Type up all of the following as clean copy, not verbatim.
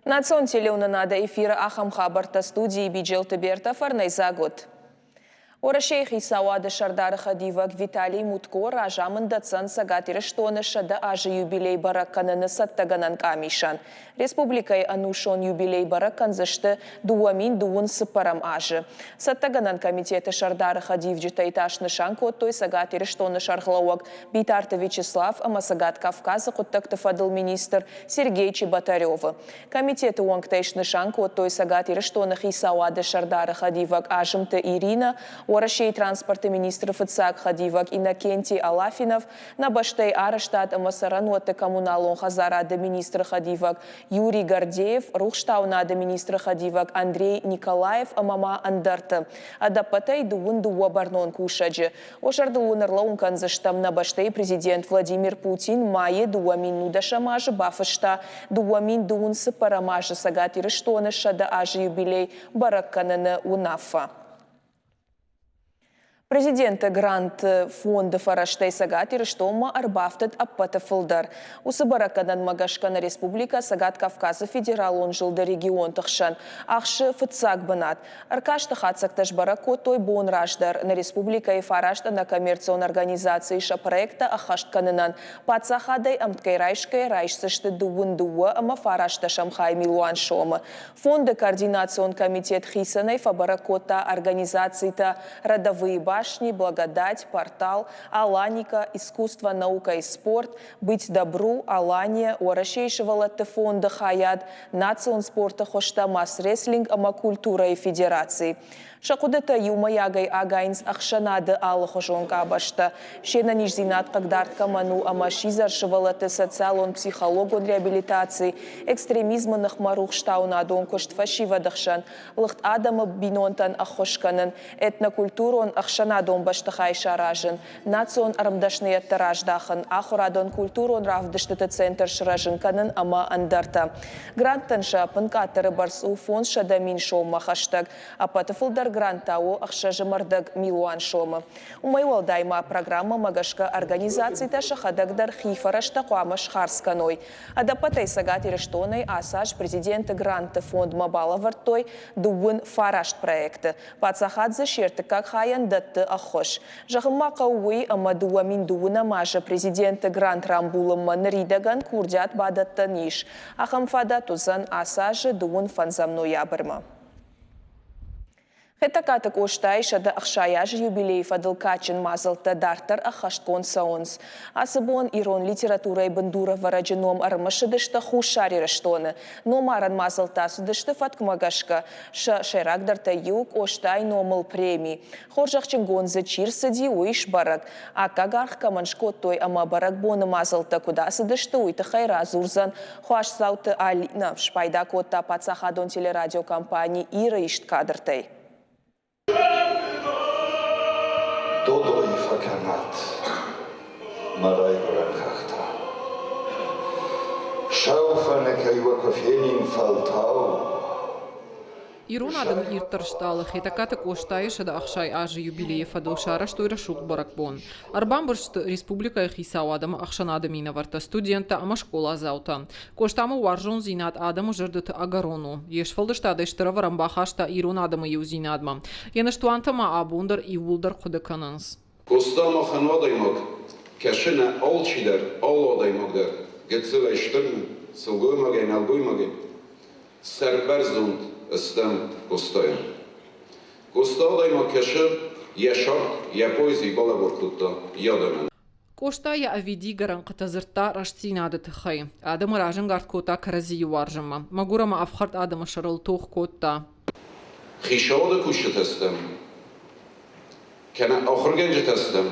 Национ телеуынынады эфиры ахӕм хабӕрттӕ студийы Биджелты Бертӕ фӕрнӕйдзаг уыд. Уӕрӕсейы хицауады сӕрдары хӕдивӕг Виталий Мутко разамынд дӕтдзӕн Цӕгат Ирыстоны 100 азы юбилей бӕрӕг кӕныны цӕттӕгӕнӕн къамисӕн. Республикӕйы ӕнусон юбилей бӕрӕг кӕндзысты 2024 азы. Цӕттӕгӕнӕн комитеты сӕрдары хӕдивджытӕй та снысан кодтой Цӕгат Ирыстоны сӕргълӕууӕг Битарты Вячеслав ӕмӕ Цӕгат Кавказы хъуыддӕгты фӕдыл министр Сергей Чеботаревы. Комитеты уӕнгтӕй снысан кодтой Цӕгат Ирыстоны хицауады сӕрдары хӕдивӕг Азымты Иринӕ, Уӕрӕсейы транспорты министры фыццаг хӕдивӕг Иннокентий Алафинов, нӕ бӕстӕйы арӕзтад ӕмӕ цӕрӕнуӕтты коммуналон хӕдзарады министры хӕдивӕг Юрий Гордеев, рухстауынады министры хӕдивӕг Андрей Николаев ӕмӕ ма ӕндӕрты. Ӕдӕппӕтӕй 22 бӕрнон кусӕджы. Уӕ зӕрдыл уын ӕрлӕууын кӕндзыстӕм, нӕ бӕстӕйы президент Владимир Путин майы 2010 азы бафыста 2024 азы Цӕгат Ирыстоны 100 азы юбилей бӕрӕг кӕныны уынаффӕ. Президенты гранты фонды фӕрӕзтӕй Цӕгат Ирыстонмӕ ӕрбафтыд ӕппӕты фылдӕр. Уыцы бӕрӕггӕнӕнмӕ гӕсгӕ нӕ республикӕ Цӕгат Кавказы федералон зылды регионты хсӕн ахсы фыццаг бынат. Ӕркасты хатдзӕгтӕ сбӕрӕг кодтой бон раздӕр нӕ республикӕйы фараст ӕнӕкоммерцион организацийы сӕ проекттӕ ӕххӕст кӕнынӕн паддзахадӕй ӕмткӕй райсгӕйӕ райсдзысты дыууын дыууӕ ӕмӕ фарастдӕсӕм хай милуан сомы. Фонды координацион комитет хицӕнӕй фӕбӕрӕг кодта организацитӕ «Родовые башни», «Благодать», «Портал», «Аланика», «Искусство, наука и спорт», «Быть добру», «Алания», Уӕрӕсейы сывӕллӕтты фонды хайад, национ спорты хуызтӕ, мас-рестлинг ӕмӕ культурӕйы федераци. Сӕ хъуыдытӕ иумӕйагӕй агайынц ӕхсӕнады алыхуызон къабӕзтӕ. Се нӕниздзинад хъыгдард кӕмӕн у ӕмӕ сидзӕр сывӕллӕтты социалон-психологон реабилитаци, экстремизмы ныхмӕ рухстауынадон куыст фӕсивӕды хсӕн, лыгъд адӕмы бинонтӕн ӕххуыс кӕнын, этнокультурон ӕхсӕнадон бӕстыхай саразын, национ ӕрмдӕсныйӕдтӕ раздахын, ахуырадон-культурон равдыстыты центр сырӕзын кӕнын ӕмӕ ӕндӕртӕ. Гранттӕн сӕ ӕппынкъаддӕры бӕрц у 500 000 соммӕ хӕстӕг. Ӕппӕты фылдӕр грант та у 6.5 милуан сомы. Уымӕй уӕлдай ма программӕмӕ гӕсгӕ организацитӕ сӕхӕдӕг дӕр хи фӕрӕзтӕ хъуамӕ схардз кӕной. Ӕдӕппӕтӕй Цӕгат Ирыстонӕй ацы аз президенты грантты фондмӕ балӕвӕрдтой 29 проекты. Паддзахад дзы се ртыккаг хайӕн дӕтты ӕххуыс. Зӕгъын ма хъӕуы уый, ӕмӕ 2012 азы президенты грант рамбулынмӕ ныридӕгӕн курдиат бадӕттӕн ис. Ахӕм фадат уыдзӕн ацы азы 25 ноябрмӕ. Хетӕгкаты Къостайы 160 азы юбилейы фӕдыл кадджын мадзӕлттӕ дарддӕр ӕххӕстгонд цӕуынц. Ацы бон ирон литературӕйы бындурӕвӕрӕджы ном ӕрымысыдысты Хуссар Ирыстоны. Номарӕн мадзӕлттӕ цыдысты фӕткмӕ гӕсгӕ. Сӕ сӕйрагдӕртӕй иу Къостайы номыл преми. Хорзӕхджынгонд дзы чи рцыди, уый сбӕрӕг. Аккаг аргъ кӕмӕн скодтой ӕмӕ бӕрӕгбоны мадзӕлттӕ куыд ацыдысты, уый тыххӕй радзурдзӕн Хуасдзауты Алинӕ. Спайда кодта паддзахадон телерадиокомпани Ир-ы ист кадртӕй. Додой фӕкӕнат мӕ райгуырӕн хӕхтӕ. Сау фӕныкӕй уӕ куы фенин фӕлтау. Ирон адӕмы ирддӕр стъалы Хетӕгкаты Къостайы 160 азы юбилейы фӕдыл сарӕзтой рӕсугъд бӕрӕгбон. Ӕрбамбырд сты республикӕйы хицауад ӕмӕ ӕхсӕнады минӕвӕрттӕ, студенттӕ ӕмӕ скъоладзаутӕ. Къостамӕ уарзондзинад адӕмы зӕрдӕты ӕгӕрон у. Йе сфӕлдыстадӕй стыр ӕвӕрӕн бахаста ирон адӕмы иудзинадмӕ. Йӕ ныстуантӕ ма абон дӕр иууылдӕр хъуыды кӕнынц. Къоста махӕн адӕймаг, кӕсы нӕ алчидӕр, алы адӕймаг дӕр, гыццылӕй стырмӕ, сылгоймагӕй нӕлгоймагӕй. Сӕрбӕрзонд стӕм Къостайӕн. Къоста адӕймаг кӕсы, йӕ сарт, йӕ поэзи балӕвар кодта йӕ адӕмӕн. Къоста йӕ ӕвидигӕ рӕнхъытӕ дзырдта рӕстдзинады тыххӕй. Адӕмы разӕнгард кодта кӕрӕдзийы уарзынмӕ. Мӕгуыр ӕмӕ ӕфхӕрд адӕмы сӕрыл тох кодта. Хицауады кусджытӕ стӕм, кӕнӕ ахуыргӕнджытӕ стӕм,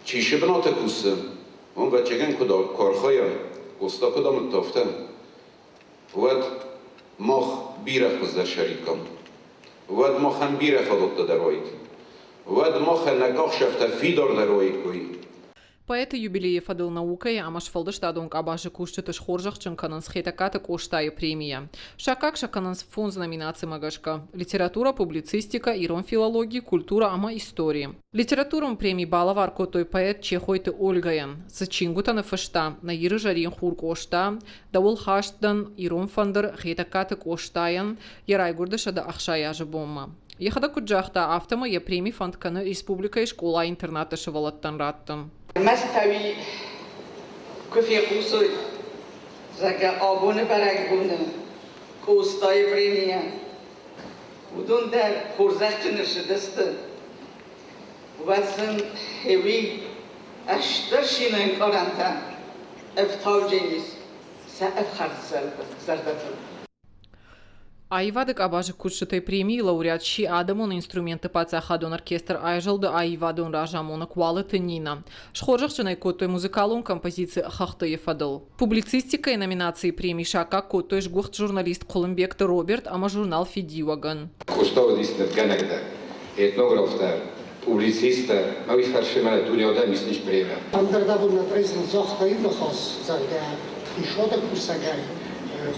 чи цы бынаты кусы, уым ӕвӕццӕгӕн куыд куы архайӕм, Къоста куыд амыдта, афтӕ, уӕд мах бирӕ хуыздӕр сӕриккам. Уӕд махӕн бирӕ фадӕттӕ дӕр уаид. Уӕд махӕн нӕ къахсӕфтӕ фидардӕр уаиккой. Поэты юбилейы фӕдыл наукӕйы ӕмӕ сфӕлдыстадон къабазы кусджыты схорзӕхджын кӕнынц Хетӕгкаты Къостайы премийӕ. Саккаг сӕ кӕнынц фондз номинацимӕ гӕсгӕ: литературӕ, публицистикӕ, ирон филологи, культурӕ ӕмӕ истори. Литературон преми балӕвар кодтой поэт Чехойты Ольгӕйӕн. Цы чингуытӕ ныффыста «Нӕ Иры зӕрин хур Къоста», «Дӕуыл хаст дӕн», «Ирон фӕндыр», Хетӕгкаты Къостайӕн йӕ райгуырды 160 азы бонмӕ. Йӕхӕдӕг куыд загъта, афтӕмӕй йӕ преми фӕнд кӕны республикӕйы скъола-интернатты сывӕллӕттӕн раттын. Мӕстӕуи куы фехъусой, зӕгъгӕ, абоны бӕрӕгбоны Къостайы премийӕ, уыдон дӕр хорзӕхджын ссыдысты, уӕд сын уый стыр цины ӕнкъарӕнтӕ ӕфтауджын ис сӕ ӕфхӕрд зӕрдӕтыл. Аивады къабазы кусджытӕй премийы лауреат сси адӕмон инструментты паддзахадон оркестр «Айзӕлд-ы аивадон разамонӕг Уалыты Нинӕ. Схорзӕхджын ӕй кодтой музыкалон композици «Хӕхты-йы фӕдыл. Публицистикӕйы номинацийы преми саккаг кодтой сгуыхт журналист Хъуылымбегты Роберт ӕмӕ журнал «Фидиуӕг-ӕн. Къоста уыдис нывгӕнӕг дӕр, этнограф дӕр, публицист дӕр, ӕмӕ уый фӕрцы мӕ дунеон адӕм исынц премия. Ӕндӕр нӕ президент загъта иу ныхас, зӕгъгӕ, хицауады кусӕгӕй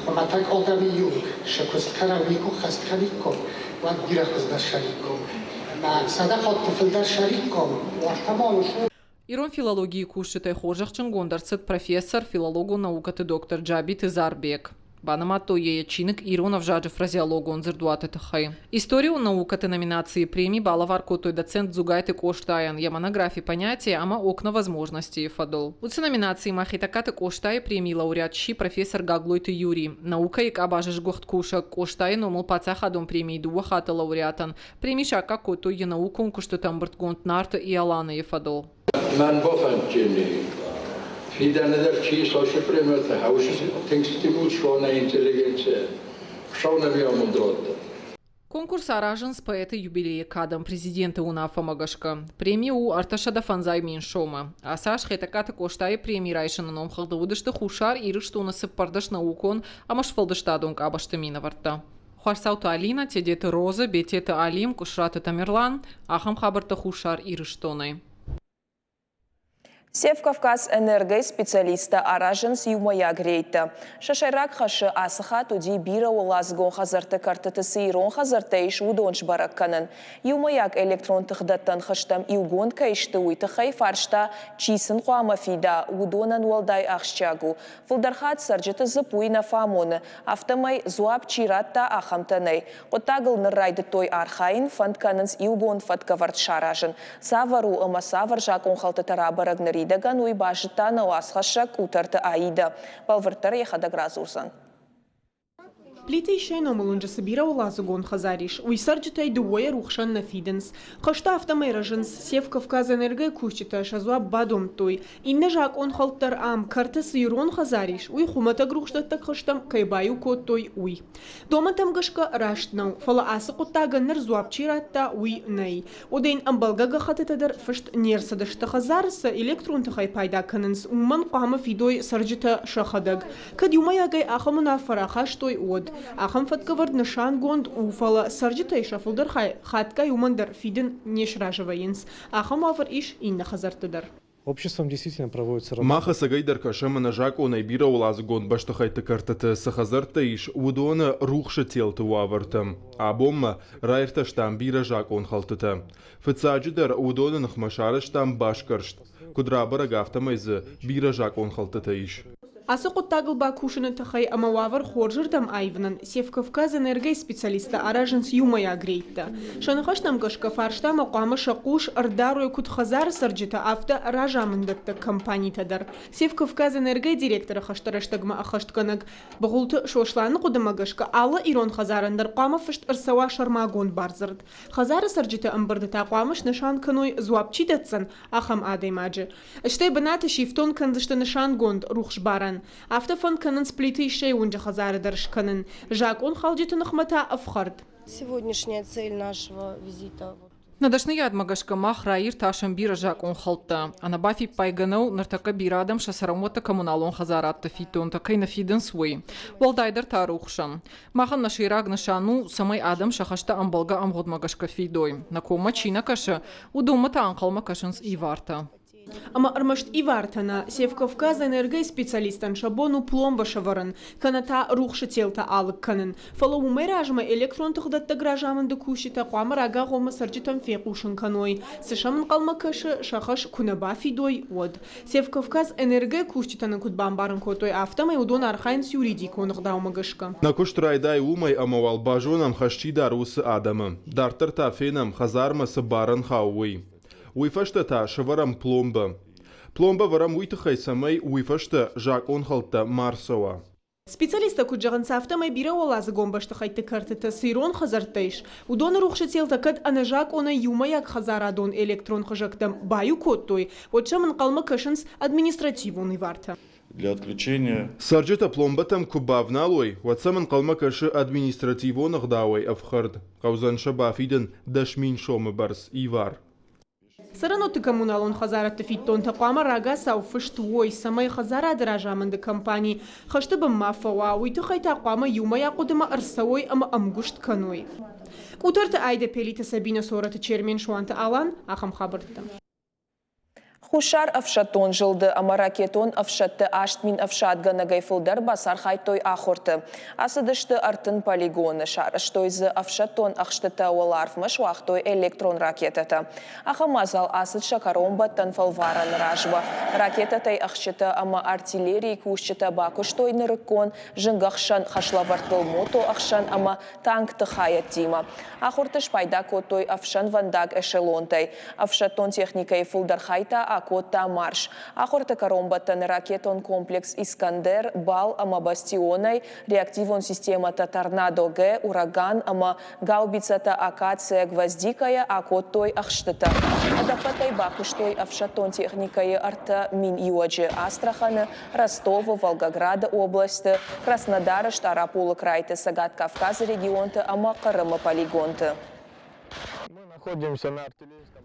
хуымӕтӕг адӕмы иу сӕ куыст кӕнӕ уый куы ххӕст кӕникком, уӕд бирӕ хуыздӕр сӕрикком. Ӕмӕ 100 хатты фылдӕр сӕрикком, уӕртӕ ма уыцы Ирон филологийы кусджытӕй хорзӕхджынгонд ӕрцыд профессор, филологон наукӕты доктор Джабиты Зарбег. Банымадтой йӕ йӕ чиныг «Ирон ӕвзаджы фразеологон дзырдуаты» тыххӕй. Историон наукӕты номинацийы преми балӕвар кодтой доцент Дзугайты Къостайӕн йӕ монографи «Понятие ӕмӕ окна возможностей-йы фӕдыл. Уыцы номинацимӕ Хетӕгкаты Къостайы премийы лауреат сси профессор Гаглойты Юрий. Наукӕйы къабазы сгуыхт кусӕг Къостайы номыл паддзахадон премийы дыууӕ хатты лауреатӕн Преми саккаг кодтой йӕ наукон куыстыты ӕмбырдгонд Нарты Иоланайы фӕдыл. Мӕн бафӕнддзӕни, фидӕны дӕр чи сосы премиятӕ хаусы тынг стимул суа нӕ интеллигенцийӕн, Хуыцау нӕм йӕ амонд радта. Конкурс аразынц поэты юбилейы кадӕн президенты уынаффӕмӕ гӕсгӕ. Преми у 350 мин сомы. Ацы аз Хетӕгкаты Къостайы преми райсыны номхыгъды уыдысты Хуссар Ирыстоны 14 наукон ӕмӕ сфӕлдыстадон къабӕзты минӕвӕрттӕ. Хуарцауты Алинӕ, Тедеты Роза, Бететы Алим, Къусраты Тамерлан. Ахӕм хабӕрттӕ Хуссар Ирыстонӕй. Севкавказ-Энергойы специалисттӕ аразынц иумӕйаг рейдтӕ. Сӕ сӕйраг хӕсы ацы хатт уыди бирӕуӕладзыгон хӕдзӕртты кӕртыты цы ирон хӕдзӕрттӕ ис, уыдон сбӕрӕг кӕнын. Иумӕйаг электрон тыхдӕттӕн хызтӕм иугонд кӕй сты, уый тыххӕй фарста, чи сын хъуамӕ фида, уыдонӕн уӕлдай ахсджиаг у. Фылдӕр хатт цӕрджыты дзыпп уый нӕ фӕамоны, Афтӕмӕй, дзуапп чи радта, ахӕмтӕ нӕй. Хъуыддагыл ныр райдыдтой архайын, фӕнд кӕнынц иугонд фӕткӕвӕрд саразын. Цавӕр у ӕмӕ цавӕр закъонхӕлдтытӕ рабӕрӕг ныридӕгӕн, уый базыдта нӕ уацхӕссӕг Къутӕрты Аидӕ. Бӕлвырддӕр йӕхӕдӕг радзурдзӕн. Плиты Исайы номыл уынджы цы бирӕуӕладзыгон хӕдзар ис, уый цӕрджытӕй дыууӕйӕ рухсӕн нӕ фидынц. Хӕсты афтӕмӕй рӕзынц. Севкавказэнерго-йы кусджытӕ сӕ дзуапп бадомдтой. Иннӕ закъонхӕлд дӕр ам, кӕрты цы ирон хӕдзар ис, уый хуымӕтӕг рухсдӕттӕг хызтӕм кӕй баиу кодтой, уый. Домӕнтӕм гӕсгӕ раст нӕу, фӕлӕ ацы хъуыддагӕн ныр дзуапп чи радта, уый нӕй. Уӕдӕ йын ӕмбӕлгӕ гӕххӕттытӕ дӕр фыст не рцыдысты. Хӕдзары цы электрон тыхӕй пайда кӕнынц, уымӕн хъуамӕ фидой цӕрджытӕ сӕхӕдӕг. Кӕд иумӕйагӕй ахӕм уынаффӕ рахастой, уӕд. Ахӕм фӕткӕвӕрд нысангонд у, фӕлӕ цӕрджытӕй сӕ фылдӕр хай хатгай уымӕн дӕр фидын не сразы вӕййынц. Ахӕм уавӕр ис иннӕ хӕдзӕртты дӕр. Обществом действительно проводится работа. Мах ӕцӕгӕйдӕр кӕсӕм ӕнӕзакъонӕй бирӕуӕладзыгон бӕстыхӕйтты кӕртыты цы хӕдзӕрттӕ ис, уыдоны рухсы телты уавӕртӕм. Абонмӕ раиртӕстам бирӕ закъонхӕлдтытӕ. Фыццаджыдӕр, уыдоны ныхмӕ сарӕзтам басгӕрст. Куыд рабӕрӕг, афтӕмӕй дзы бирӕ закъонхӕлдтытӕ ис. Ацы хъуыддагыл бакусыны тыххӕй ӕмӕ уавӕр хорзырдӕм аивынӕн Севкавказэнерго-йы специалисттӕ аразынц иумӕйаг рейдтӕ. Сӕ ныхӕстӕм гӕсгӕ фарстамӕ хъуамӕ сӕ хъус ӕрдарой куыд хӕдзары цӕрджытӕ, афтӕ разамынддӕттӕг компанитӕ дӕр. Севкавказэнерго-йы директоры хӕсты рӕстӕгмӕ ӕххӕстгӕнӕг Быгъуылты Сосланы хъуыдымӕ гӕсгӕ алы ирон хӕдзарӕн дӕр хъуамӕ фыст ӕрцӕуа сӕрмагонд бардзырд. Хӕдзары цӕрджыты ӕмбырды та хъуамӕ снысан кӕной, дзуапп чи дӕтдзӕн, ахӕм адӕймаджы. Стӕй бынаты сифтонг кӕндзысты нысангонд рухсбарӕн. Афтӕ фӕнд кӕнынц Плиты Иссӕйы уынджы хӕдзары дӕр скӕнын. Закъонхалджыты ныхмӕ та ӕфхӕрд. Сегодняшняя цель нашего визита Нӕ дӕсныйадмӕ гӕсгӕ мах раиртасӕм бирӕ закъонхӕлдтӕ. Ӕнӕбафиппайгӕ нӕу, ныртӕккӕ бирӕ адӕм сӕ цӕрӕнуӕтты коммуналон хӕдзарадты фиддонтӕ кӕй нӕ фидынц, уый. Уӕлдайдӕр та рухсӕн. Махӕн нӕ сӕйраг нысан у, цӕмӕй адӕм сӕ хӕстӕ ӕмбӕлгӕ ӕмгъуыдмӕ гӕсгӕ фидой. Нӕ коммӕ чи нӕ кӕсы, уыдонмӕ та ӕнхъӕлмӕ кӕсынц ивартӕ. Ӕмӕ ӕрмӕст ивартӕ нӕ, Севкавказэнерго-йы специалисттӕн сӕ бон у пломбӕ сӕвӕрын, кӕнӕ та рухсы телтӕ алыг кӕнын. Фӕлӕ уымӕй размӕ электрон тыхдӕттӕг разамынды кусджытӕ хъуамӕ рагагъоммӕ цӕрджытӕм фехъусын кӕной, цы сӕм ӕнхъӕлмӕ кӕсы, сӕ хӕс куы нӕ бафидой, уӕд. Севкавказэнерго-йы кусджытӕ нын куыд бамбарын кодтой, афтӕмӕй уыдон архайынц юридикон ӕгъдаумӕ гӕсгӕ. Нӕ куыст райдайы уымӕй, ӕмӕ уал базонӕм хӕс чи дары, уыцы адӕмы. Дарддӕр та фенӕм, хӕдзармӕ цы барӕн хауы, уый. Уый фӕстӕ та сӕвӕрӕм пломбӕ. Пломбӕ вӕрӕм уый тыххӕй, цӕмӕй уый фӕстӕ закъонхӕлдтӕ ма рцӕуа. Специалисттӕ куыд зӕгъынц, афтӕмӕй бирӕуӕладзыгон бӕстыхӕйтты кӕртыты цы ирон хӕдзӕрттӕ ис, уыдоны рухсы телтӕ кӕд ӕнӕзакъонӕй иумӕйаг хӕдзарадон электрон хызӕгтӕм баиу кодтой, уӕд сӕм ӕнхъӕлмӕ кӕсынц административон ивартӕ. Для отключения. Цӕрджытӕ пломбӕтӕм куы бавналой, уӕд сӕм ӕнхъӕлмӕ кӕсы административон ӕгъдауӕй ӕфхӕрд. Хъӕудзӕн сӕ бафидын 10 000 сомы бӕрц ивар. Цӕрӕнуӕтты коммуналон хӕдзарадты фиддонтӕ хъуамӕ рагацау фыст уой, цӕмӕй хӕдзарады разамынды компани хӕсты бын ма фӕуа, уый тыххӕй та хъуамӕ иумӕйаг хъуыдымӕ ӕрцӕуой ӕмӕ ӕмгуыст кӕной. Къутӕрты Айдӕ Пелиты Сабинӕ Сораты Чермен Суанты Алан ахӕм хабӕрттӕ. Хуссар ӕфсӕддон зылды ӕмӕ ракетон ӕфсӕдты 8000 ӕфсадгӕнӕгӕй фылдӕр бацархайдтой ахуырты. Ацыдысты 30 полигоны, сарӕзтой дзы ӕфсӕддон ӕхстытӕ, уӕларвмӕ суагътой электрон ракетӕтӕ. Ахӕм мадзал ацыд сӕ кӕронбӕттӕн фӕлварӕны размӕ. Ракетӕтӕй ӕхсджытӕ ӕмӕ артиллерийы кусджытӕ бакуыстой нырыккон зынгӕхсӕн хӕслӕвӕрдтыл мотоӕхсӕн ӕмӕ танкты хайӕдтимӕ. Ахуырты спайда кодтой ӕфсӕнвӕндаг эшелонтӕй. Ӕфсӕддон техникӕйы фылдӕр хай та акодта марш. Ахуырты кӕронбӕттӕны ракетон комплекс «Искандер», «Бал» ӕмӕ «Бастион»-ӕй реактивон системӕтӕ «Торнадо-Г», «Ураган» ӕмӕ гаубицӕтӕ «Акация», «Гвоздика»-йӕ акодтой ӕхстытӕ. Ӕдӕппӕтӕй бакуыстой ӕфсӕддон техникӕйы 3000 иуӕджы Астраханы, Ростовы, Волгограды областы, Краснодары, Стъараполы крайты, Цӕгат Кавказы регионты ӕмӕ Хъырымы полигонты.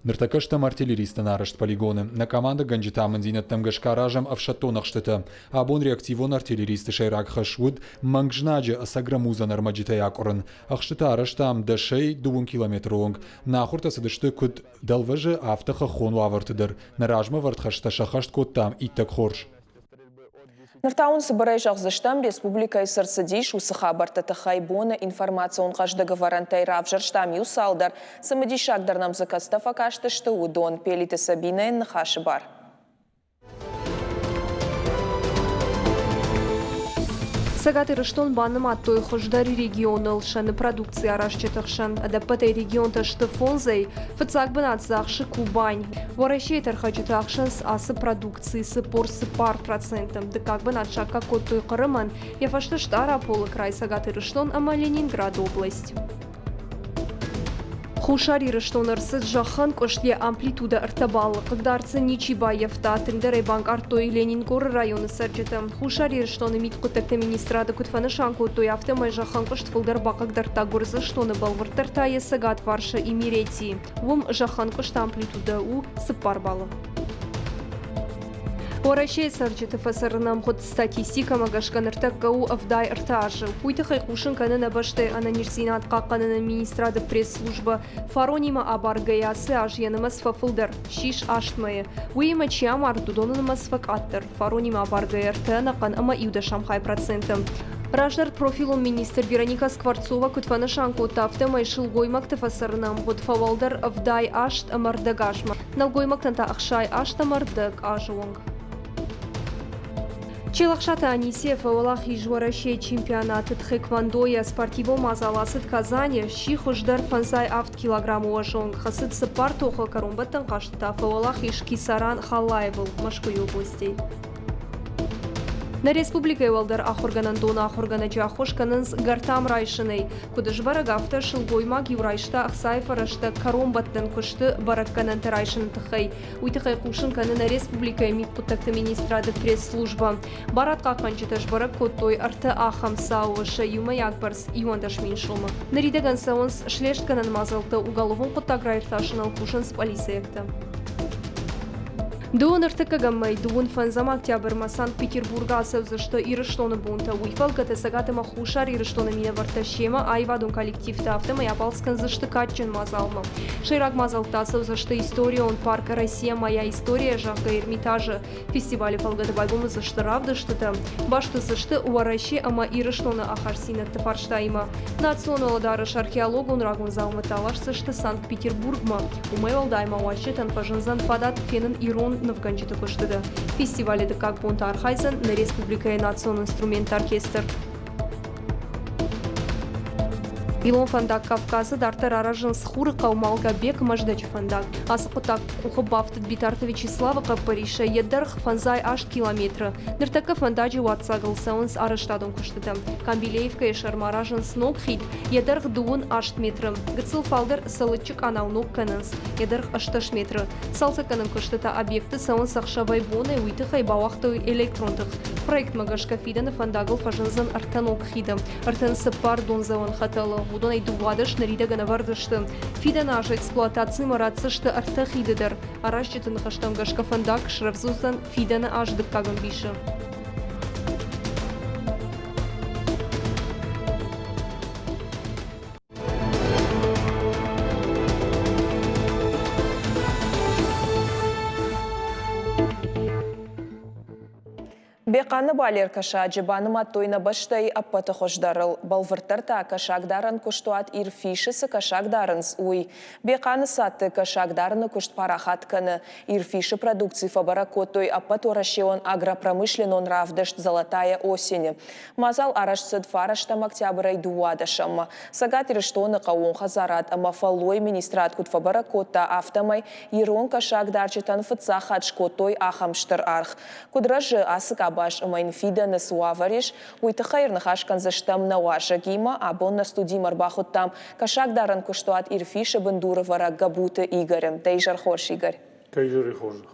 Ныртӕккӕ стӕм артиллеристтӕн арӕзт полигоны. Нӕ командӕгӕнджыты амынддзинӕдтӕм гӕсгӕ аразӕм ӕфсӕддон ӕхстытӕ. Абон реактивон артиллеристы сӕйраг хӕс уыд мӕнг знаджы ӕцӕг рӕмудзӕн ӕрмӕджытӕй акъуырын. Ӕхстытӕ арӕзтам 10-ӕй 20 километры онг. Нӕ ахуыртӕ цыдысты куыд дӕлвӕзы, афтӕ хӕххон уавӕрты дӕр. Нӕ размӕвӕрд хӕстӕ сӕххӕст кодтам иттӕг хорз. Ныр та уын цыбырӕй зӕгъдзыстӕм, республикӕйы цы рцыдис, уыцы хабӕртты тыххӕй боны информацион хъӕздыг ӕвӕрӕнтӕй равзӕрстам иу цалдӕр, цымыдисагдӕр нӕм дзы кӕцытӕ фӕкастысты, уыдон. Пелиты Сабинӕйӕн ныхасы бар. Цӕгат Ирыстон банымадтой хуыздӕр регионыл сӕны продукци аразджыты хсӕн. Ӕдӕппӕтӕй регионтӕ сты фондзӕй. Фыццаг бынат дзы ахсы Кубань. Уӕрӕсейы тӕрхӕджыты ӕхсынц ацы продукци 44%. Дыккаг бынат саккаг кодтой Хъырымӕн, йӕ фӕстӕ Стъараполы край, Цӕгат Ирыстон ӕмӕ Ленинграды область. Хуссар Ирыстон ӕрцыд зӕххӕнкъуыст, йӕ амплитудӕ ӕртӕ баллы. Хъыгдард дзы ничи баййӕфта, тынгдӕр ӕй банкъардтой Ленингоры районы цӕрджытӕ. Хуссар Ирыстоны мидхъуыддӕгты министрады куыд фӕнысан кодтой, афтӕмӕй зӕххӕнкъуыст фылдӕр бахъыгдардта Гуырдзыстоны, бӕлвырддӕр та йӕ цӕгатварсы Имеретийы. Уым зӕххӕнкъуысты амплитудӕ у 4 баллы. Уӕрӕсейы цӕрджыты фӕцӕрыны ӕмгъуыд статистикӕмӕ гӕсгӕ ныртӕккӕ у 83 азы. Уый тыххӕй хъусын кӕны нӕ бӕстӕйы ӕнӕниздзинад хъахъхъӕныны министрады пресс-службӕ. Фаронимӕ абаргӕйӕ ацы аз йӕ нымӕц фӕфылдӕр, ссис аст мӕйы. Уыимӕ чи амард, уыдоны нымӕц фӕкъаддӕр. Фаронимӕ абаргӕйӕ ӕртӕ ӕнӕхъӕн ӕмӕ иудӕсӕм хай проценты. Раздӕр профилон министр Вероника Скворцова куыд фӕнысан кодта, афтӕмӕй сылгоймӕгты фӕцӕрыны ӕмгъуыд фӕуӕлдӕр 78.5 азмӕ. Нӕлгоймӕгтӕн та 68.5 азы онг. Челӕхсаты Анисия фӕуӕлахиз Уӕрӕсейы чемпионаты тхэквондойӕ. Спортивон мадзал ацыд Казаны, сси хуыздӕр 57 килограммы уӕзы онг. Хӕцыд цыппар тохы, кӕронбӕттӕн хъазты та фӕуӕлахиз Кисаран Халлаевыл Мӕскуыйы областӕй. Нӕ республикӕйы уӕлдӕр ахуыргӕнӕндоны ахуыргӕнӕджы ӕххуыс кӕнынц гӕртам райсынӕй. Куыд сбӕрӕг, афтӕ сылгоймаг иу райста ӕхцайы фӕрӕзтӕ кӕронбӕттӕн куысты бӕрӕггӕнӕнтӕ райсыны тыххӕй. Уый тыххӕй хъусын кӕны нӕ республикӕйы мидхъуыддӕгты министрады пресс-службӕ. Барадхъахъхъӕнджытӕ сбӕрӕг кодтой ӕртӕ ахӕм цауы, сӕ иумӕйаг бӕрц 11 000 сомы. Ныридӕгӕн цӕуынц слестгӕнӕн мадзӕлттӕ, уголовон хъуыддаг раиртасыныл кусынц полицейӕгтӕ. Дыууын ӕртыккӕгӕм мӕй дыууын фӕндзӕм октябрмӕ Санкт-Петербургы ацӕудзысты Ирыстоны бонтӕ. Уый фӕлгӕты Цӕгат ӕмӕ Хуссар Ирыстоны минӕвӕрттӕ семӕ аивадон коллективтӕ афтӕмӕй абалц кӕндзысты кадджын мадзалмӕ. Сӕйраг мадзӕлттӕ ацӕудзысты историон парк «Россия моя история», зӕгъгӕ, Эрмитажы. Фестивалы фӕлгӕты байгом уыдзысты равдыстытӕ, баст уыдзысты Уӕрӕсе ӕмӕ Ирыстоны ахастдзинӕдты фарстаимӕ. Национ уӕлӕдарӕс археологон рагон дзаумӕттӕ аласдзысты Санкт-Петербургмӕ. Уымӕй уӕлдай ма уазджытӕн фӕзындзӕн фадат фенын ирон нывгӕнджыты куыстыты. Фестивалы дыккаг бон та архайдзӕн нӕ республикӕйы национ инструментты оркестр. Илон фӕндаг Кавказы дарддӕр аразынц Хурыхъӕу Малгобек Мӕздӕджы фӕндаг. Ацы хъуыддаг къухы бафтыд Битарты Вячеславы хъӕппӕрисӕй йӕ дӕргъ 58 километры. Ныртӕккӕ фӕндаджы уаццагыл цӕуынц арӕзтадон куыстытӕ. Камбилеевкӕйы сӕрмӕ аразынц ног хид, йӕ дӕргъ 38 метры. Гыццыл фалдӕр Цӕлыччы къанау ног кӕнынц, йӕ дӕргъ 18 метры. Цалцӕггӕнӕн куыстытӕ объекты цӕуынц ӕхсӕвӕй-бонӕй, уый тыххӕй бауагътой электрон тых. Проектмӕ гӕсгӕ фидӕны фӕндагыл фӕзындзӕн ӕртӕ ног хиды, 34 дондзӕуӕн хӕтӕлы, уыдонӕй 12 ныридӕгӕн ӕвӕрд сты. Фидӕны азы эксплуатацимӕ ратдзысты ӕртӕ хиды дӕр. Аразджыты ныхӕстӕм гӕсгӕ фӕндаг срӕвдз уыдзӕн фидӕны аз дыккаг ӕмбисы. Бехъаны балер кӕсаджы банымадтой нӕ бӕстӕйы ӕппӕты хуыздӕрыл. Бӕлвырддӕр та кӕсагдарӕн куыстуат Ирфисы цы кӕсаг дарынц, уый. Бехъаны цадты кӕсагдарыны куыст парахат кӕны. Ирфисы продукци фӕбӕрӕг кодтой ӕппӕтуӕрӕсеон агропромышленнон равдыст «Золотая осень»-ы. Мадзал арӕзт цыд фарӕстӕм октябрӕй дыууадӕсӕммӕ. Цӕгат Ирыстоны хъӕууон хӕдзарад ӕмӕ фӕллойы министрад куыд фӕбӕрӕг кодта, афтӕмӕй ирон кӕсагдарджытӕн фыццаг хатт скодтой ахӕм стыр аргъ. Куыд рӕзы ацы къабаз ӕмӕ йын фидӕны цы уавӕр ис, уый тыххӕй ӕрныхас кӕндзыстӕм нӕ уазӕгимӕ. Абон нӕ студимӕ ӕрбахуыдтам кӕсагдарӕн куыстуат Ирфисы бындурывӕрӕг Гӕбуты Игоры. Дӕ изӕр хорз, Игорь. Дӕ изӕры хорзӕх.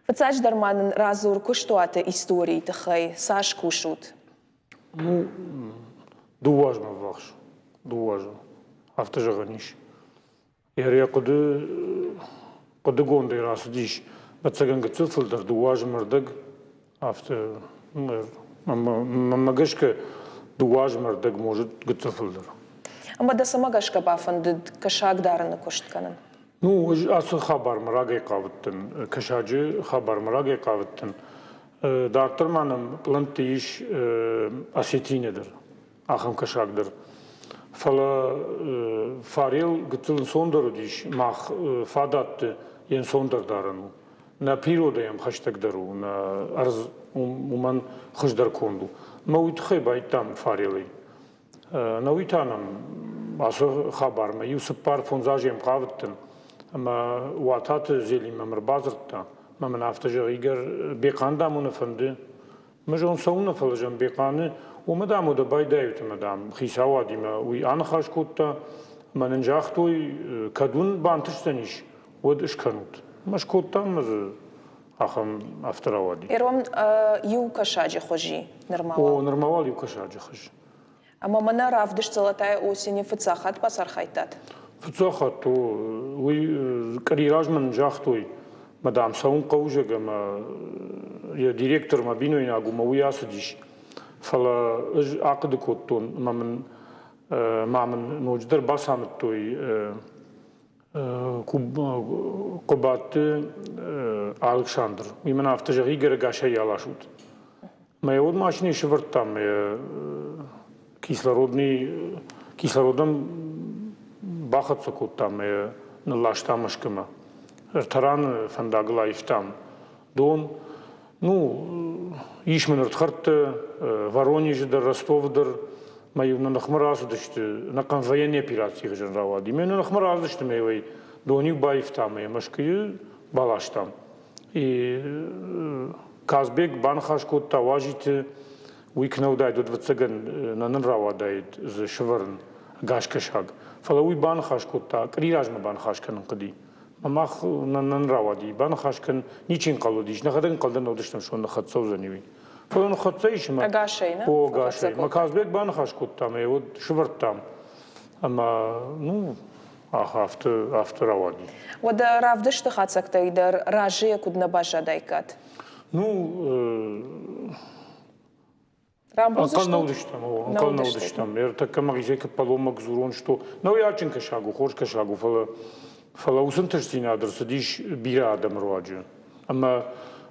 Фыццаджыдӕр ма нын радзур куыстуаты историйы тыххӕй. Цас кусут? Ну, дыууӕ азмӕ ввахс. Дыууӕ азы. Афтӕ зӕгъӕн ис. Йӕ хъуыды хъуыдыгондӕй рацыдис, ӕвӕццӕгӕн, гыццыл фылдӕр дыууӕ азмӕ рдӕг. Афтӕ, мӕнмӕ гӕсгӕ, дыууӕ азмӕ рдӕг, может, гыццыл фылдӕр. Ӕмӕ дӕ цӕмӕ гӕсгӕ бафӕндыд кӕсаг дарыны куыст кӕнын? Ну, ӕз ацы хабармӕ рагӕй хъавыдтӕн, кӕсаджы хабармӕ рагӕй хъавыдтӕн. Дарддӕр ма нӕм пълӕнтты ис осетинӕ дӕр, ахӕм кӕсаг дӕр. Фӕлӕ фарел гыццыл ӕнцондӕр уыдис, мах фадӕтты йе нцондӕр дарӕн у. Нӕ природӕ йӕм хӕстӕгдӕр у, нӕ ӕрдз уымӕн хуыздӕр конд у. Мӕ уый тыххӕй байдтам фарелӕй. Науи та нӕм ацы хабармӕ иу цыппар-фондз азы йӕм хъавыдтӕн ӕмӕ Уататы Зелим мӕм ӕрбадзырдта ӕмӕ мын афтӕ зӕгъы, Игорь, Бехъан дам уын фӕнды? Мӕ зон цӕуылнӕ фӕлӕ зӕгъын Бехъаны, уымӕ дам уӕдӕ байдайут ӕмӕ дам хицауадимӕ уый аныхас кодта ӕмӕ нын загътой, кӕд уын бантысдзӕнис, уӕд скӕнут. Ӕмӕ скодтам ӕмӕ дзы ахӕм афтӕ рауади. Ирон иу кӕсаджы хуызи нырма уал? О, нырма уал иу кӕсаджы хуыз. Ӕмӕ мӕнӕ равдыст Золотая осень-ы фыццаг хатт бацархайдтат? Фыццаг хатт, о. Уый къуыри размӕ нын загътой, мӕ дам, цӕуын хъӕуы, зӕгъгӕ, ӕмӕ йӕ директор мӕ бинойнаг у, мӕ уый ацыдис. Фӕлӕ ӕз ахъуыды кодтон, ӕмӕ мын ма мын ноджыдӕр бацамыдтой Хъуыбадты Алыксандр. Уый мын афтӕ зӕгъы, Игорь ӕгасӕй аласут. Мӕ уӕд машинӕйы сӕвӕрдтам кислородный кислородӕн бахӕццӕ кодтам ӕмӕ нылластам Мӕскуымӕ. Ӕртӕраны фӕндагыл аивтам дон. Ну, ис мын ӕрдхӕрдтӕ Воронежы дӕр, Ростовы дӕр. Мӕ-иу нӕ ныхмӕ рацыдысты, ӕнӕхъӕн военный операцийы хуызӕн рауади. Мӕ нӕ ныхмӕ рацыдысты мӕ иуӕй дон-иу баивтам ӕмӕ Мӕскуыйы баластам. И Казбек баныхас кодта уазиты, уый куы нӕ уыдаид, уӕд, ӕвӕццӕгӕн, нӕ нын рауадаид дзы сывӕрын ӕгас кӕсаг. Фӕлӕ уый баныхас кодта, къуыри размӕ баныхас кӕнын хъуыди. Мах нӕ рауади, баныхас кӕн, ничи ӕнхъӕл уыдис, нӕхӕдӕг ӕнхъӕл дӕр нӕ уыдыстӕм, сон ныххӕццӕ уыдзӕни уый. Фӕлӕ ныххӕццӕ ис ӕмӕ... Ӕгасӕй, нӕ? О, ӕгасӕй. Мӕ Казбек баныхас кодта ӕмӕ йӕ уӕд сывӕрдтам. Ӕмӕ, ну, Афтӕ, афтӕ рауади. Уӕдӕ равдысты хатдзӕгтӕй дӕр разыйӕ куыд нӕ баззадаиккат? Ну, Ӕнхъӕл нӕ уыдыстӕм, ӕнхъӕл нӕ уыдыстӕм. Ӕртӕккӕ мӕхицӕй куы дзурон, что нӕу адджын кӕсаг у, хорз кӕсаг у, фӕлӕ фӕлӕ уыцы ӕнтыстдзинад ӕрцыдис бирӕ адӕмы руаджы. Ӕмӕ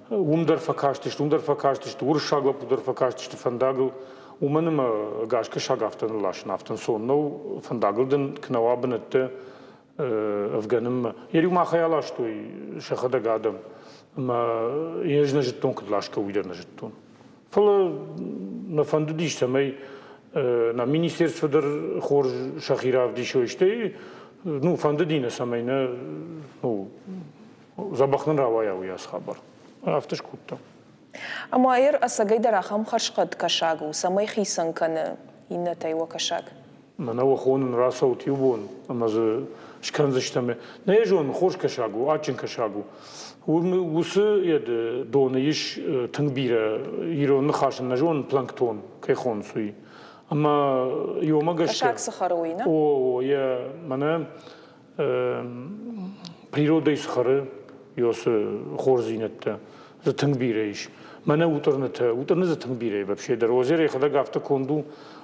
уым дӕр фӕкастысты, уым дӕр фӕкастысты, уырыссаг лӕппу дӕр фӕкастысты фӕндагыл. Уымӕн ӕмӕ ӕгас кӕсаг афтӕ нылласын афтӕ ӕнцон нӕу. Фӕндагыл дын куы нӕ уа бынӕттӕ ӕвгӕнынмӕ. Йӕ риу махӕй аластой сӕхӕдӕг адӕм. Ӕмӕ йӕ ӕз нӕ зыдтон, куыд ласгӕ, уый дӕр нӕ зыдтон. Фӕлӕ нӕ фӕндыдис, цӕмӕй нӕ министерство дӕр хорз сӕхи равдисой, стӕй ну, фӕндыди нӕ, цӕмӕй нӕ ну, дзӕбӕх нын рауайа уыйас хабар. Афтӕ скодтам. Ӕмӕ ӕр ӕцӕгӕйдӕр ахӕм хӕрзхъӕд кӕсаг у, цӕмӕй хицӕн кӕны иннӕтӕй уӕ кӕсаг? Мӕнӕ уӕ хонын рацӕут иу бон ӕмӕ дзы скӕндзыстӕм. Нӕ йӕ зонын, хорз кӕсаг у, адджын кӕсаг у. Уыцы доны ис тынг бирӕ ирон ныхас нӕ зонын, планктон кӕй хонынц, уый. Ӕмӕ иомӕ гӕсгӕ... Кӕсаг цы хӕры, уый, нӕ? О, йӕ мӕнӕ природӕй цы хӕры, цы хорздзинӕдтӕ дзы тынг бирӕ ис. Мӕнӕ утъырнытӕ, утъырны дзы тынг бирӕ вообще дӕр. Озер йӕхӕдӕг афтӕ конд у,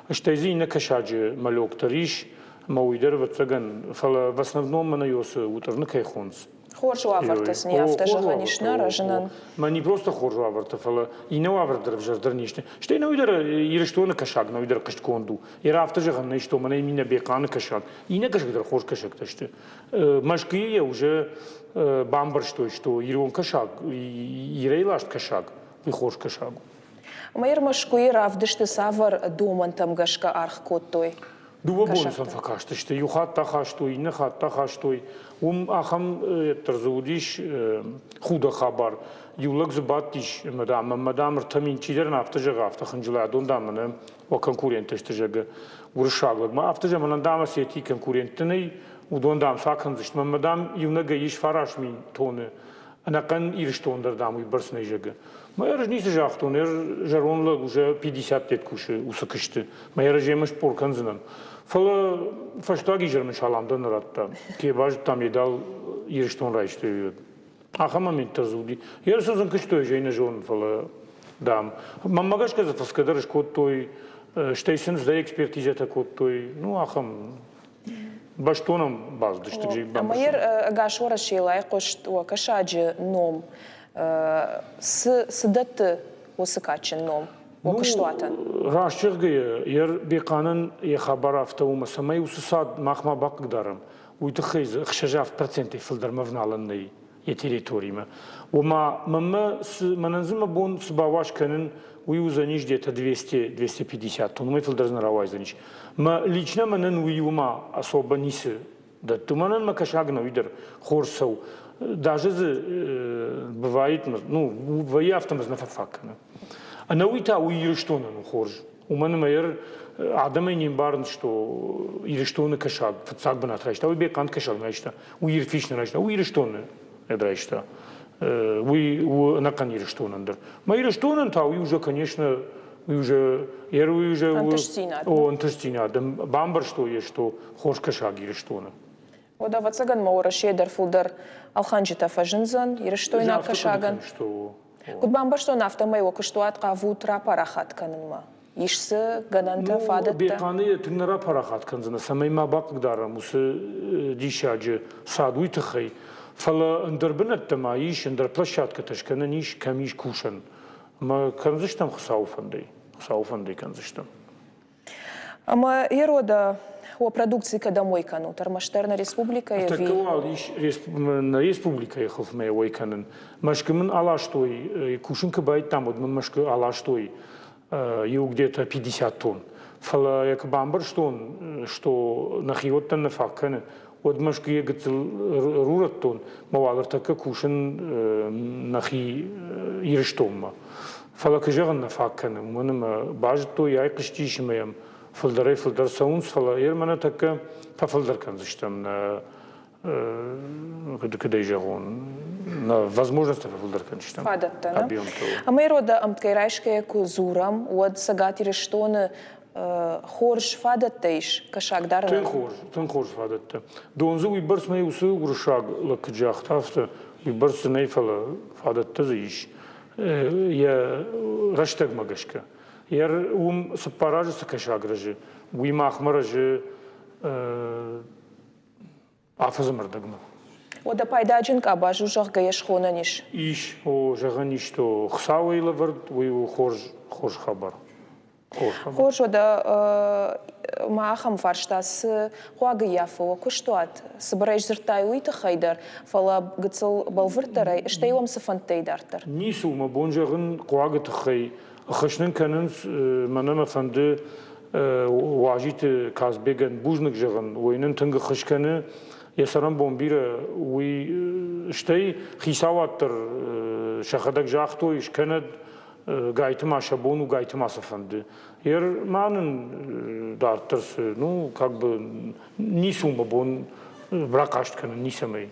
стӕй дзы иннӕ кӕсаджы мӕлок дӕр ис, ӕмӕ уый дӕр, ӕвӕццӕгӕн, фӕлӕ в основном мӕнӕ ёсы утъырны кӕй хонынц. Хорз уавӕртӕ сын афтӕ зӕгъӕн ис нӕ рӕзынӕн. Мӕ не просто хорз уавӕртӕ, фӕлӕ иннӕ уавӕр дӕр ӕвзӕрдӕр не сты. Стӕй нӕуый дӕр Ирыстоны кӕсаг нӕуый дӕр хъуыстгонд у. Йӕ афтӕ зӕгъӕн нӕ исто, мӕнӕ иннӕ Бехъаны кӕсаг. Иннӕ кӕсаг дӕр хорз кӕсӕгтӕ сты. Мӕскуыйы йӕ уже бамбӕрстой, что ирон кӕсаг, ирӕй ласт кӕсаг, уый хорз кӕсаг у. Ӕмӕ Мӕскуыйы равдысты цавӕр домӕнтӕм гӕсгӕ аргъ кодтой? Дыууӕ боны сӕм фӕкастысты. Иу хатт ахастой, иннӕ хатт ахастой. Уым ахӕм дӕр дзы уыдис худӕг хабар. Иу лӕг дзы бадтис, ӕмӕ дам, ӕмӕ дам, ӕртӕ чидӕр ын афтӕ зӕгъы, афтӕ хынджылӕдон дам, мӕнӕ уӕ конкуренттӕ сты, зӕгъы, уырыссаг лӕг. Ма афтӕ зӕгъы, мӕнӕн дам Осетийы конкуренттӕ нӕй, уыдон дам цы акӕндзысты. Мӕнмӕ дам иунӕгӕй ис 9000 тоны ӕнӕхъӕн Ирыстон дӕр, дам, уыйбӕрц нӕй, зӕгъы. Мӕ ӕз ницы загътон, ӕз зӕронд лӕг уже 50 лет кусы уыцы куысты. Мӕ ӕз йемӕ спор кӕндзынӕн. Фӕлӕ фӕстаг изӕр мын салам дӕр нӕ радта. Ке базыдтам, Едал Ирыстон райстой. Ахӕм момент дӕр дзы уыди. Йе цы зын куыстой, ӕз ӕй нӕ зонын, фӕлӕ, дам, мӕнмӕ гӕсгӕ дзы фысгӕ дӕр скодтой, стӕй сын цыдӕр экспертизӕтӕ кодтой. Ну, ахӕм бӕстон бацыдысты. Ӕмӕ ӕгас Уӕрӕсейыл айхъуыст уӕ кӕсаджы ном. Цы, цы дӕтты уыцы кадджын ном уӕ куыстуатӕн? Раст зӕгъгӕйӕ, йӕ Бехъанӕн йӕ хабар афтӕ у, ӕмӕ цӕмӕй уыцы цад мах ма бахъыгдарӕм, уый тыххӕй дзы 6% фылдӕрмӕ вналӕн нӕй йӕ территоримӕ. Ома, мӕнмӕ цы, мӕнӕн дзы мӕ бон цы бауаз кӕнын, уый уыдзӕнис где-то 200-250 тонн, уымӕй фылдӕр дзы нӕ рауайдзӕнис. Мӕ лично мӕнӕн уый уымӕ особо ницы дӕтты. Мӕнӕн мӕ кӕсаг нӕуи дӕр хорз цӕуы. Даже дзы бывает, ну, вӕййы афтӕ мӕ дзы нӕ фӕфаг кӕны. Ӕнӕуый та уый Ирыстонӕн у хорз. Уымӕн ӕмӕ йӕ адӕмӕй не мбарынц, что Ирыстоны кӕсаг фыццаг бынат райста, уый Бехъант кӕсаг райста, уый Ирфис нӕ райста, уый Ирыстоны райста. Уый у ӕнӕхъӕн Ирыстонӕн дӕр. Мӕ Ирыстонӕн та уый уже, конечно, уый уже, уый уже ӕнтыстдзинад. О, ӕнтыстдзинад. Бамбӕрстой, что хорз кӕсаг Ирыстоны. Уӕд, ӕвӕццӕгӕн, ма Уӕрӕсейы дӕр фылдӕр ӕлхӕнджытӕ фӕзындзӕн ирыстойнаг кӕсагӕн. Куыд бамбӕрстон, афтӕмӕй уӕ куыстуат хъавут рапарахат кӕнынмӕ. Ис дзы гӕнӕнтӕ, фадӕттӕ? Бехъаны тынг нӕ рапарахат кӕндзынӕ, цӕмӕй ма бахъыгдарӕм уыцы диссаджы цад уый тыххӕй. Фӕлӕ ӕндӕр бынӕттӕ ма ис, ӕндӕр площадкӕтӕ скӕнӕн ис, кӕм ис кусӕн. Ӕмӕ кӕндзыстӕм Хуыцауы фӕндӕй. Хуыцауы фӕндӕй кӕндзыстӕм. Ӕмӕ Ерода, уӕ продукци кӕдӕм уӕй кӕнут? Ӕрмӕстдӕр нӕ республикӕйы ӕви? Ныртӕккӕ уал ис нӕ республикӕйы хылфмӕ уӕй кӕнын. Мӕскуы мын аластой, кусын куы байдыдтам, уӕд мын Мӕскуы аластой иу где-то 50 тонн. Фӕлӕ йӕ куы бамбӕрстон, что нӕхиуӕттӕн нӕ фаг кӕны, уӕд Мӕскуыйы гыццыл рурӕдтон, мӕ уал ӕртӕккӕ кусын нӕхи Ирыстонмӕ. Фӕлӕ куы зӕгъын нӕ фаг кӕны, уымӕн ӕмӕ базыдтой, айхъуыстис ӕмӕ йӕм фылдӕрӕй фылдӕр цӕуынц, фӕлӕ ӕрмӕ нӕ тӕккӕ фӕфылдӕр кӕндзыстӕм нӕ куыдӕй зӕгъон, нӕ возможносттӕ фӕфылдӕр кӕндзыстӕм. Фадӕттӕ, нӕ? Ӕмӕ Ирода ӕмткӕй райсгӕйӕ куы дзурӕм, уӕд Цӕгат Ирыстоны. Хорз фадӕттӕ ис кӕсагдарынӕн? Тынг хорз, тынг хорз фадӕттӕ. Дон дзы уыйбӕрц нӕй, уыцы уырыссаг лӕг куыд загъта, афтӕ уыйбӕрц дзы нӕй, фӕлӕ фадӕттӕ дзы ис йӕ рӕстӕгмӕ гӕсгӕ. Йӕ уым 4 азы цы кӕсаг рӕзы, уый махмӕ рӕзы афӕдзы ӕрдӕгмӕ. Уӕдӕ пайдаджын къабаз у, зӕгъгӕ, йӕ схонӕн ис? Ис, о, зӕгъӕн ис, то Хуыцауӕй лӕвӕрд, уый у хорз, хорз хабар. Хорз, уӕдӕ ма ахӕм фарста, цы хъуаг ӕййафы уӕ куыстуат? Цыбырӕй сдзырдтай уый тыххӕй дӕр, фӕлӕ гыццыл бӕлвырддӕрӕй, стӕй уӕм цы фӕндтӕй дарддӕр? Ницы у мӕ бон зӕгъын хъуагы тыххӕй. Ӕххуыс нын кӕнынц, мӕнӕ мӕ фӕнды Уазиты Казбегӕн бузныг зӕгъын, уый нын тынг ӕххуыс кӕны, йӕ цӕрӕнбон бирӕ, уый стӕй хицауад дӕр сӕхӕдӕг загътой, скӕнӕд, гайты ма сӕ бон у, гайты ма сӕ фӕнды. Ер ма нын дарддӕр цы, ну, как бы ницы у мӕ бон рахъаст кӕнын ницӕмӕй.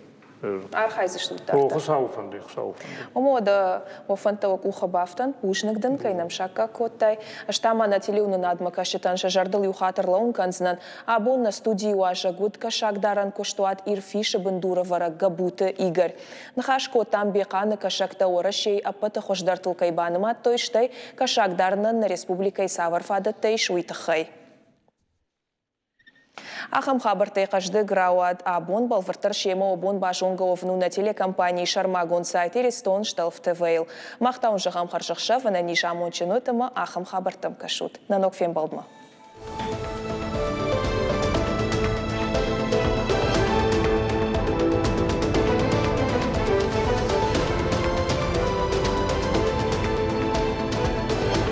Архайдзыстут дарддӕр. О, Хуыцауы фӕнды, Хуыцауы фӕнды. Уымӕ уӕдӕ уӕ фӕндтӕ уӕ къухы бафтӕнт, бузныг дын, кӕй нӕм саккаг кодтай. Ӕз та ма нӕ телеуынынадмӕ кӕсджытӕн сӕ зӕрдыл иу хатт ӕрлӕууын кӕндзынӕн. Абон нӕ студийы уазӕг уыд кӕсагдарӕн куыстуат Ирфисы бындурӕвӕрӕг Гӕбуты Игорь. Ныхас кодтам Бехъаны кӕсӕгтӕ Уӕрӕсейы ӕппӕты хуыздӕртыл кӕй банымадтой, стӕй кӕсагдарынӕн нӕ республикӕйы цавӕр фадӕттӕ ис, уый тыххӕй. Ахӕм хабӕрттӕй хъӕздыг рауад абон, бӕлвырддӕр семӕ уӕ бон базонгӕ уӕвын у нӕ телекомпанийы сӕрмагонд сайт Иристон Стӕлф ТВ-йыл. Мах та уын зӕгъӕм хӕрзӕхсӕв, ӕнӕниз амондджын ут ӕмӕ ахӕм хабӕрттӕм кӕсут. Нӕ ног фембӕлдмӕ!